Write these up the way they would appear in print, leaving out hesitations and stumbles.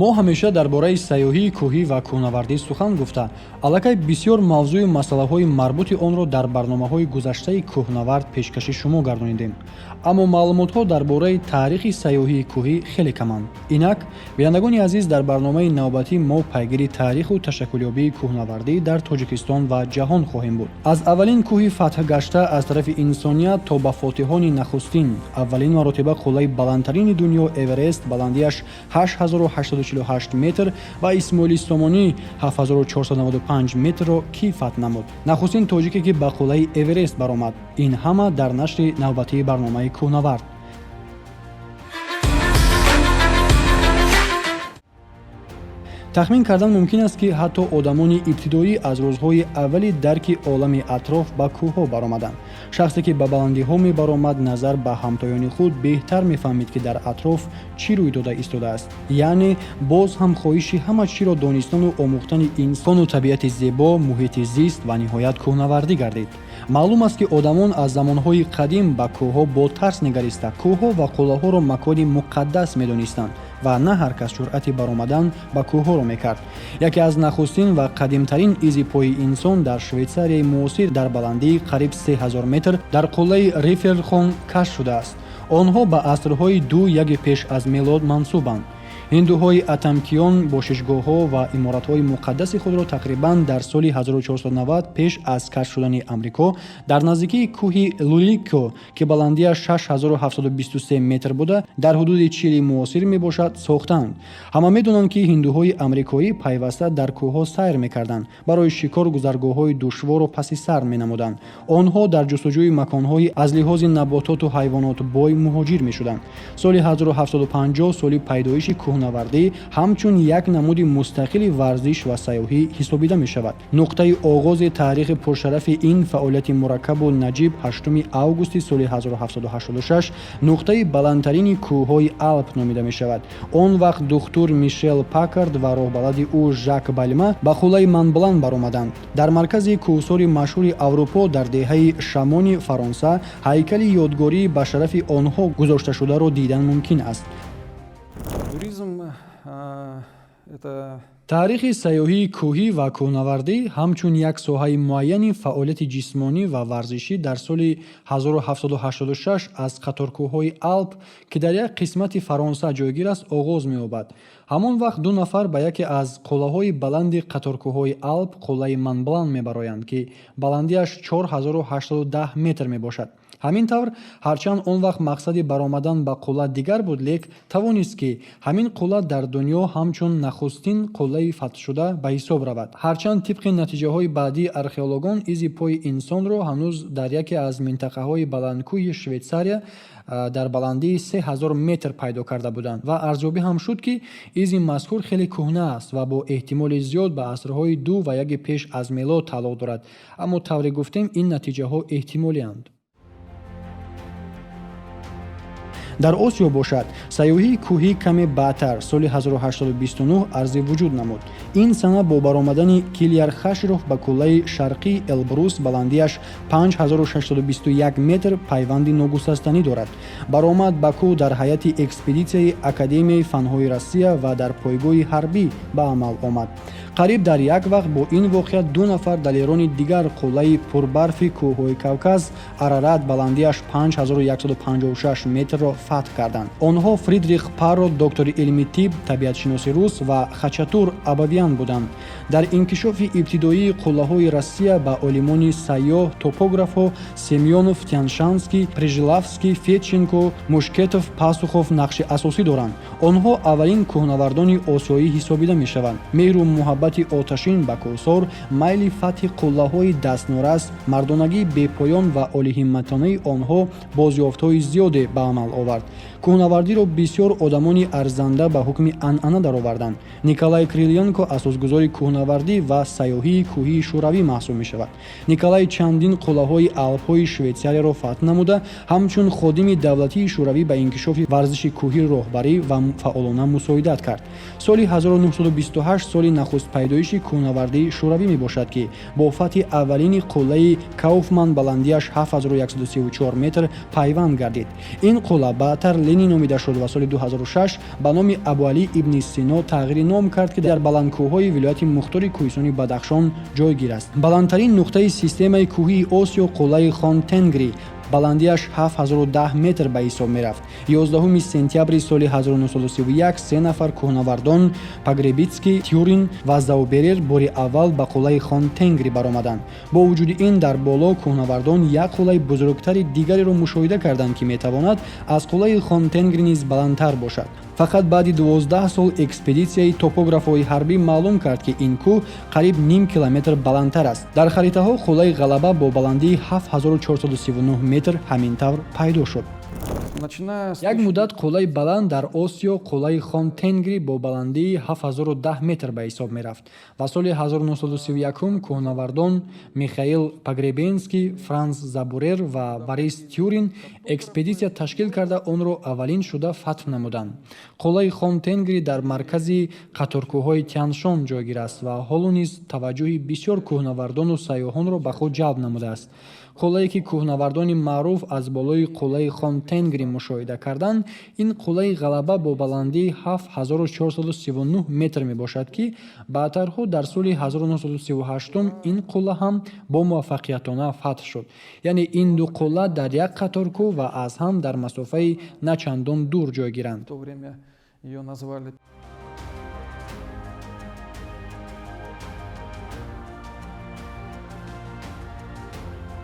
Мо ҳамеша дар бораи сайёҳии кӯҳӣ ва кӯҳнавардӣ сухан гуфта, аллакай бисёр мавзӯю масъалаҳои марбути онро дар барномаҳои гузаштаи Кӯҳнавард пешкаши шумо гардонидем. Аммо маълумотҳо дар бораи таърихи сайёҳии кӯҳӣ хеле каманд. Инак, бинандагони азиз, дар барномаи навбатӣ мо пайгири таъриху ташаккулёбии кӯҳнавардӣ дар Тоҷикистон ва ҷаҳон хоҳем буд. Аз аввалин кӯҳи фатҳгашта аз тарафи инсоният то ба фотиҳони нахустин, аввалин маротиба қуллаи баландтарини дунё Эверест, баландиаш 8848 метр, ва Исмоили Сомонӣ, 7495 метрро кӣ фатҳ намуд? Нахустин тоҷике, ки ба қуллаи Эверест баромад. Ин ҳама дар нашри навбатии барномаи Кӯҳнавард. Тахмин кардан мумкин аст, ки ҳатто одамони ибтидоӣ аз рӯзҳои аввали дарки олами атроф ба кӯҳҳо баромаданд. Шахсе, ки ба баландиҳо мебаромад, назар ба ҳамтоёни худ беҳтар мефаҳмид, ки дар атроф чӣ рӯй дода истодааст. Яъне боз ҳам хоҳиши ҳама чиро донистану омӯхтани инсону табиати зебо, муҳити зист ва ниҳоят кӯҳнавардӣ гардид. Маълум аст, ки одамон аз замонҳои қадим ба кӯҳҳо бо тарс нигариста, кӯҳҳо ва қуллаҳоро макони муқаддас медонистанд ва на ҳар кас ҷуръати баромадан ба кӯҳҳоро мекард. Яке аз нахустин ва қадимтарин изи пои инсон дар Швейтсарияи муосир дар баландии қариб 3000 метр дар қуллаи Риффелхон кашф шудааст. Онҳо ба асрҳои 2-1 пеш аз мелод мансубанд. Ҳиндуҳои атамкиён бошишгоҳҳо ва иморатҳои муқаддаси худро тақрибан дар соли 1490 пеш аз кашф шудани Амрико дар наздикии кӯҳи Лулико, ки баландиаш 6723 метр буда, дар ҳудуди Чили муосир мебошад, сохтанд. Ҳама медонанд, ки ҳиндуҳои амрикоӣ пайваста дар кӯҳҳо сайр мекарданд, барои шикор гузаргоҳҳои душворро паси сар менамуданд. Онҳо дар ҷустуҷӯи маконҳои аз лиҳози набототу ҳайвонот бой муҳоҷир мешуданд. Соли 1750 соли пайдоиши кӯҳнавардӣ ҳамчун як намуди мустақили варзиш ва сайёҳӣ ҳисобида мешавад. Нуқтаи оғози таърихи пуршарафи ин фаъолияти мураккабу наҷиб 8 августи соли 1786 нуқтаи баландтарини кӯҳҳои Алп номида мешавад. Он вақт духтур Мишел Пакард ва роҳбалади ӯ Жак Балма ба қуллаи Монблан баромаданд. Дар маркази кӯҳсори машҳури Аврупо, дар деҳаи Шамони Фаронса, ҳайкали ёдгорӣ ба шарафи онҳо гузошташударо дидан мумкин аст. Туризм это Таърихи сайёҳии кӯҳӣ ва кӯҳнавардӣ ҳамчун як соҳаи муайяни фаъолияти ҷисмонӣ ва варзишӣ дар соли 1786 аз қаторкӯҳҳои Алп, ки дар як қисмати Фаронса ҷойгир аст, оғоз меёбад. Ҳамон вақт ду нафар ба яке аз қуллаҳои баланди қаторкӯҳҳои Алп, қуллаи Монблан мебароянд, ки баландиаш 4010 метр мебошад. Ҳамин тавр, ҳарчанд он вақт мақсади баромадан ба қулла дигар буд, лек тавонист, ки ҳамин қулла дар дунё ҳамчун нахустин қуллаи фатҳшуда ба ҳисоб равад. Ҳарчанд тибқи натиҷаҳои баъдии археологон изи пои инсонро ҳанӯз дар яке аз минтақаҳои баландкӯҳи Швейтсария дар баландии 3000 метр пайдо карда буданд ва арзёбӣ ҳам шуд, ки изи мазкур хеле кӯҳна аст ва бо эҳтимоли зиёд ба асрҳои 2 ва 1 пеш аз мелод тааллуқ дорад. Аммо, тавре гуфтем, ин натиҷаҳо эҳтимолианд. Дар Осиё бошад, сайёҳии кӯҳӣ каме баъдтар, соли 1829 арзи вуҷуд намуд. Ин сана бо баромадани Килияр Хаширов ба қуллаи шарқии Элбрус, баландиаш 5621 метр, пайванди ногусастанӣ дорад. Баромад ба кӯҳ дар ҳайати экспедитсияи Академияи фанҳои Россия ва дар пойгоҳи ҳарбӣ ба амал омад. Қариб дар як вақт бо ин воқеа ду нафар далерони дигар қуллаи пурбарфи кӯҳҳои Кавказ, Арарат, баландиаш 5156 метрро фатҳ карданд. Онҳо Фридрих Парро, доктори илми тиб, табиатшиноси рус, ва Хачатур Абавян буданд. Дар инкишофи ибтидоии қуллаҳои Россия ба олимони сайёҳ, топографҳо Семёнов, Тяншанский, Пржевальский, Федченко, Мушкетов, Пастухов нақши асосӣ доранд. Онҳо аввалин кӯҳнавардони осиёӣ ҳисобида мешаванд. Меҳру муҳаббати оташин ба кӯҳсор, майли фатҳи қуллаҳои дастнорас, мардонагии бепоён ва олиҳимматонаи онҳо бозёфтҳои зиёде ба амал овард. Кӯҳнавардиро бисёр одамони арзанда ба ҳукми анъана дароварданд. Николай Криленко асосгузори кӯҳнавардӣ ва сайёҳии кӯҳии шӯравӣ маҳсуб мешавад. Николай чандин қуллаҳои Алпҳои Швейтсарияро фатҳ намуда, ҳамчун ходими давлатии шӯравӣ ба инкишофи варзиши кӯҳӣ роҳбарӣ ва фаъолона мусоидат кард. Соли 1928 соли нахустпайдоиши кӯҳнавардии шӯравӣ мебошад, ки бо фатҳи аввалини қуллаи Кауфман, баландиаш 7134 метр, пайванд гардид. Ин қулла баъдтар Ленин номида шуд ва соли 2006 ба номи Абуалӣ ибни Сино тағйири ном кард, ки дар баландкӯҳҳои вилояти мухтори кӯҳистони Бадахшон ҷойгир аст. Баландтарин нуқтаи системаи кӯҳии Осиё, қуллаи Хон Тенгри, баландиаш 7010 метр ба ҳисоб мерафт. 11 сентябри соли 1931 се нафар кӯҳнавардон, Погребитский, Тюрин ва Зауберер, бори аввал ба қуллаи Хон Тенгри баромаданд. Бо вуҷуди ин, дар боло кӯҳнавардон як қуллаи бузургтари дигареро мушоҳида карданд, ки метавонад аз қуллаи Хон Тенгри низ баландтар бошад. Фақат баъди 12 сол экспедитсияи топографҳои ҳарбӣ маълум кард, ки ин кӯҳ қариб ним километр баландтар аст. Дар харитаҳо қуллаи Ғалаба бо баландии 7439 метр ҳамин тавр пайдо шуд. Як муддат қуллаи баланд дар Осиё, қуллаи Хон Тенгри, бо баландии 7010 метр ба ҳисоб мерафт ва соли 1931 кӯҳнавардон Михаил Погребенский, Франц Забурер ва Борис Тюрин экспедитсия ташкил карда, онро аввалин шуда фатҳ намуданд. Қуллаи Хон Тенгри дар маркази қаторкӯҳҳои Тяншон ҷойгир аст ва ҳоло низ таваҷҷӯҳи бисёр кӯҳнавардону сайёҳонро ба худ ҷалб намудааст. Қуллае, ки кӯҳнавардони маъруф аз болои қуллаи Хон Тенгри мушоҳида карданд, ин қуллаи Ғалаба бо баландии 7439 метр мебошад, ки баъдтарҳо дар соли 1938 ин қулла ҳам бо муваффақиятона фатҳ шуд. Яъне ин ду қулла дар як қаторкӯҳ ва аз ҳам дар масофаи на чандон дур ҷойгиранд. Её назвали.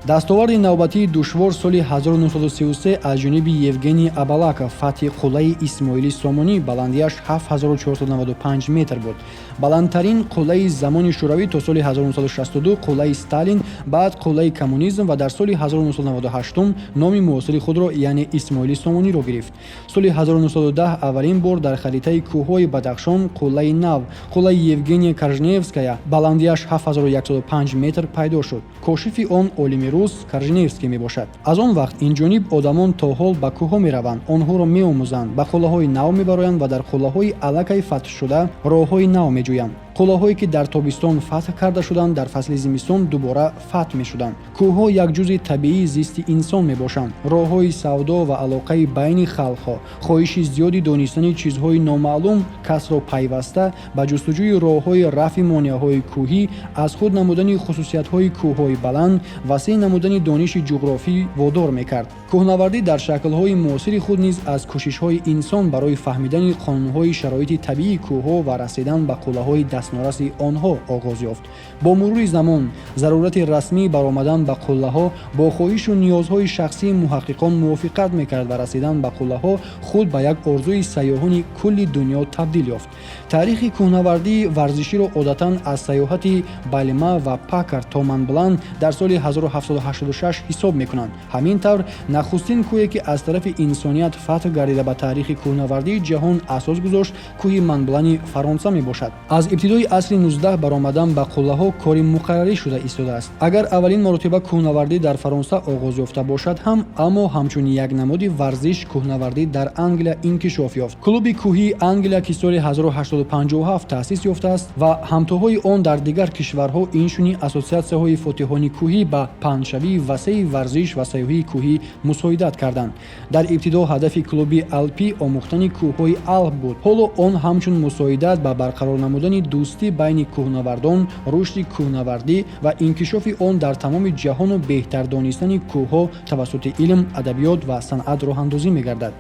Дастоварди навбатии душвор соли 1933 аз ҷониби Евгений Абалаков фатҳи қуллаи Исмоили Сомонӣ, баландиаш 7495 метр буд. Баландтарин қуллаи замони Шӯравӣ то соли 1962 қуллаи Сталин, баъд қуллаи Коммунизм ва дар соли 1998 номи муосири худро, яъне Исмоили Сомониро гирифт. Соли 1910 аввалин бор дар харитаи кӯҳҳои Бадахшон қуллаи нав, қуллаи Евгения Корженевская, баландиаш 7105 метр пайдо шуд. Кошифи он олими рус Корженевский мебошад. Аз он вақт инҷониб одамон то ҳол ба кӯҳҳо мераванд, онҳоро меомӯзанд, ба қуллаҳои нав мебароянд ва дар қуллаҳои аллакай фатҳшуда роҳҳои нав меҷӯянд. Қуллаҳое, ки дар тобистон фатҳ карда шуданд, дар фасли зимистон дубора фатҳ мешуданд. Кӯҳҳо як ҷузъи табиии зисти инсон мебошанд. Роҳҳои савдо ва алоқаи байни халқҳо, хоҳиши зиёди донистани чизҳои номаълум касро пайваста ба ҷустуҷӯи роҳҳои рафъи монеаҳои кӯҳӣ, аз худ намудани хусусиятҳои кӯҳҳои баланд, васеъ намудани дониши ҷуғрофӣ водор мекард. Кӯҳнавардӣ дар шаклҳои муосири худ низ аз кӯшишҳои инсон барои фаҳмидани қонунҳои шароити табиии кӯҳҳо ва расидан ба қуллаҳои дастнораси онҳо оғоз ёфт. Бо мурури замон зарурати расмӣ баромадан ба қуллаҳо бо хоҳишу ниёзҳои шахсии муҳаққиқон мувофиқат мекард ва расидан ба қуллаҳо худ ба як орзуи сайёҳони кулли дунё табдил ёфт. Таърихи кӯҳнавардии варзиширо одатан аз сайёҳати Балма ва Пакар то Монблан дар соли 1786 ҳисоб мекунанд. Ҳамин тавр, нахустин кӯҳе, ки аз тарафи инсоният фатҳ гардида, ба таърихи кӯҳнавардии ҷаҳон асос гузошт, кӯҳи Монблани Фаронса мебошад. Аз ибтидои асри 19 баромадан ба қуллаҳо кори муқаррарӣ шуда истодааст. Агар аввалин маротиба кӯҳнавардӣ дар Фаронса оғоз ёфта бошад ҳам, аммо ҳамчун як намуди варзиш кӯҳнавардӣ дар Англия инкишоф ёфт. Клуби кӯҳии Англия, ки соли 1857 таъсис ёфтааст, ва ҳамтоҳои он дар дигар кишварҳо, инчунин ассотсиатсияҳои фотиҳони кӯҳӣ ба паҳншавии васеи варзиш ва сайёҳии кӯҳӣ мусоидат карданд. Дар ибтидо ҳадафи клуби Алпӣ омӯхтани кӯҳҳои Алп буд. Ҳоло он ҳамчун мусоидат ба барқарор намудани дӯстӣ байни кӯҳнавардон, рушди кӯҳнавардӣ ва инкишофи он дар тамоми ҷаҳону беҳтар донистани кӯҳҳо тавассути илм, адабиёт ва санъат роҳандозӣ мегардад.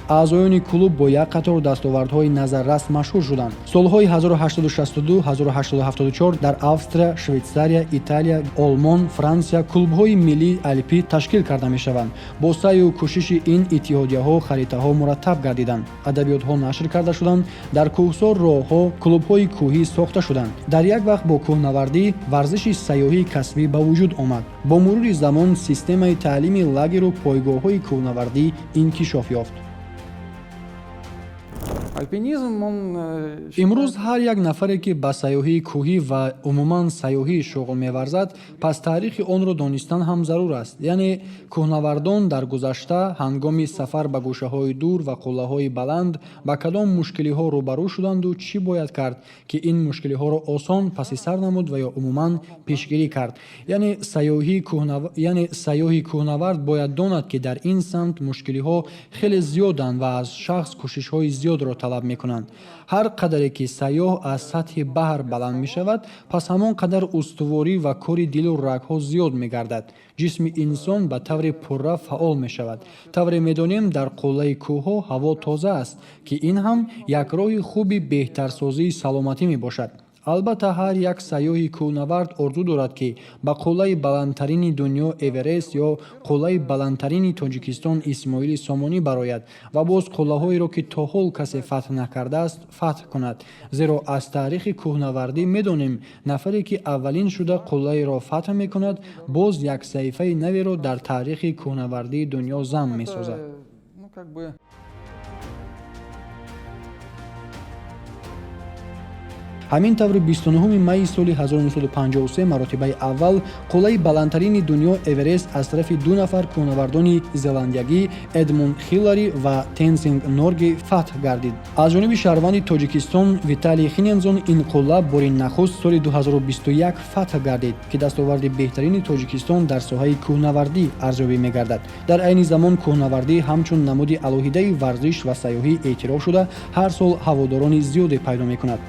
Аъзоёни клуб бо як қатор дастовардҳои назаррас машҳур шуданд. Солҳои 1862-1874 дар Австрия, Швейтсария, Италия, Олмон, Франсия клубҳои миллии алпӣ ташкил карда мешаванд. Бо саъю кӯшиши ин иттиҳодияҳо харитаҳо мураттаб гардиданд, адабиётҳо нашр карда шуданд, дар кӯҳсор роҳҳо, клубҳои кӯҳӣ сохта шуданд. Дар як вақт бо кӯҳнавардӣ варзиши сайёҳии касбӣ ба вуҷуд омад. Бо мурури замон системаи таълими лагеру пойгоҳҳои кӯҳнавардӣ инкишоф ёфт. Альпинизм, он Имрӯз ҳар як нафаре, ки ба сайёҳии кӯҳӣ ва умуман сайёҳӣ шуғл меварзад, пас таърихи онро донистан ҳам зарур аст. Яъне кӯҳнавардон дар гузашта ҳангоми сафар ба гӯшаҳои дур ва қуллаҳои баланд ба кадом мушкилиҳо рӯбарӯ шуданду чӣ бояд кард, ки ин мушкилиҳоро осон паси сар намуд ва ё умуман пешгирӣ кард. Яъне сайёҳи кӯҳнавард бояд донад, ки дар ин самт мушкилиҳо хеле зиёданд ва аз шахс кӯшишҳои зиёдро талаб мекунанд. Ҳар қадаре ки сайёҳ аз сатҳи баҳр баланд мешавад, пас ҳамон қадар устуворӣ ва кори дилу рагҳо зиёд мегардад. Ҷисми инсон ба таври пурра фаъол мешавад. Тавре медонем, дар қуллаи кӯҳҳо ҳаво тоза аст, ки ин ҳам як роҳи хуби беҳтарсозии саломатӣ мебошад. Албатта, ҳар як сайёҳи кӯҳнавард орзу дорад, ки ба қуллаи баландтарини дунё Эверест ё қуллаи баландтарини Тоҷикистон Исмоили Сомонӣ барояд ва боз қуллаҳоеро, ки то ҳол касе фатҳ накардааст, фатҳ кунад. Зеро аз таърихи кӯҳнавардӣ медонем, нафаре, ки аввалин шуда қуллаеро фатҳ мекунад, боз як саҳифаи наверо дар таърихи кӯҳнавардии дунё зам месозад. Ну, как бы. Ҳамин таври, 29 майи соли 1953 маротибаи аввал қуллаи баландтарини дунё Эверест аз тарафи ду нафар кӯҳнавардони зеландиягӣ Эдмунд Хиллари ва Тенсинг Норги фатҳ гардид. Аз ҷониби шаҳрванди Тоҷикистон Виталий Хинензон ин қулла бори нахуст соли 2021 фатҳ гардид, ки дастоварди беҳтарини Тоҷикистон дар соҳаи кӯҳнавардӣ арзёбӣ мегардад. Дар айни замон кӯҳнавардӣ ҳамчун намуди алоҳидаи варзиш ва сайёҳӣ эътироф шуда, ҳар сол ҳаводорони зиёде пайдо мекунад.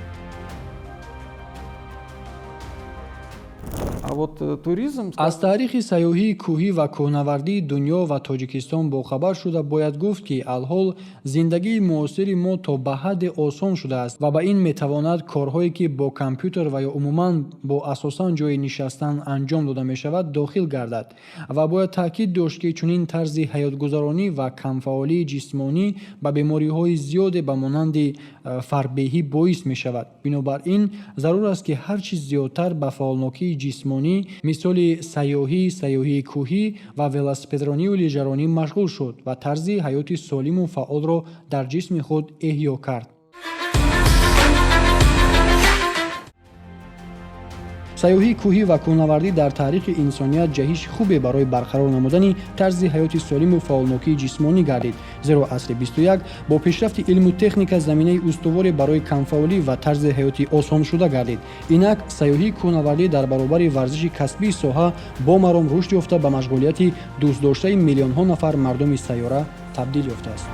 А вот туризм. Аз таърихи сайёҳии кӯҳӣ ва кӯҳнавардии дунё ва Тоҷикистон бохабар шуда, бояд гуфт, ки алҳол зиндагии муосири мо то ба ҳадде осон шудааст ва ба ин метавонад корҳое, ки бо компютер ва ё умуман бо асосан ҷойи нишастан анҷом дода мешавад, дохил гардад. Ва бояд таъкид дошт, ки чунин тарзи ҳаётгузаронӣ ва камфаъолии ҷисмонӣ ба бемориҳои зиёде ба монанди фарбеҳӣ боис мешавад. Бинобар ин зарур аст, ки ҳар чӣ зиёдтар ба фаъолнокии ҷисмонӣ, мисоли сайёҳӣ, сайёҳии кӯҳӣ ва велосипедронию лижаронӣ машғул шуд ва тарзи ҳаёти солиму фаъолро дар ҷисми худ эҳё кард. Сайёҳии кӯҳӣ ва кӯҳнавардӣ дар таърихи инсоният ҷаҳиши хубе барои барқарор намудани тарзи ҳаёти солиму фаъолнокии ҷисмонӣ гардид. Зеро асри 21 бо пешрафти илму техника заминаи устуворе барои камфаъолӣ ва тарзи ҳаёти осоншуда гардид. Инак сайёҳии кӯҳнавардӣ дар баробари варзиши касбии соҳа бо маром рушд ёфта, ба машғулияти дӯстдоштаи миллионҳо нафар мардуми сайёра табдил ёфтааст.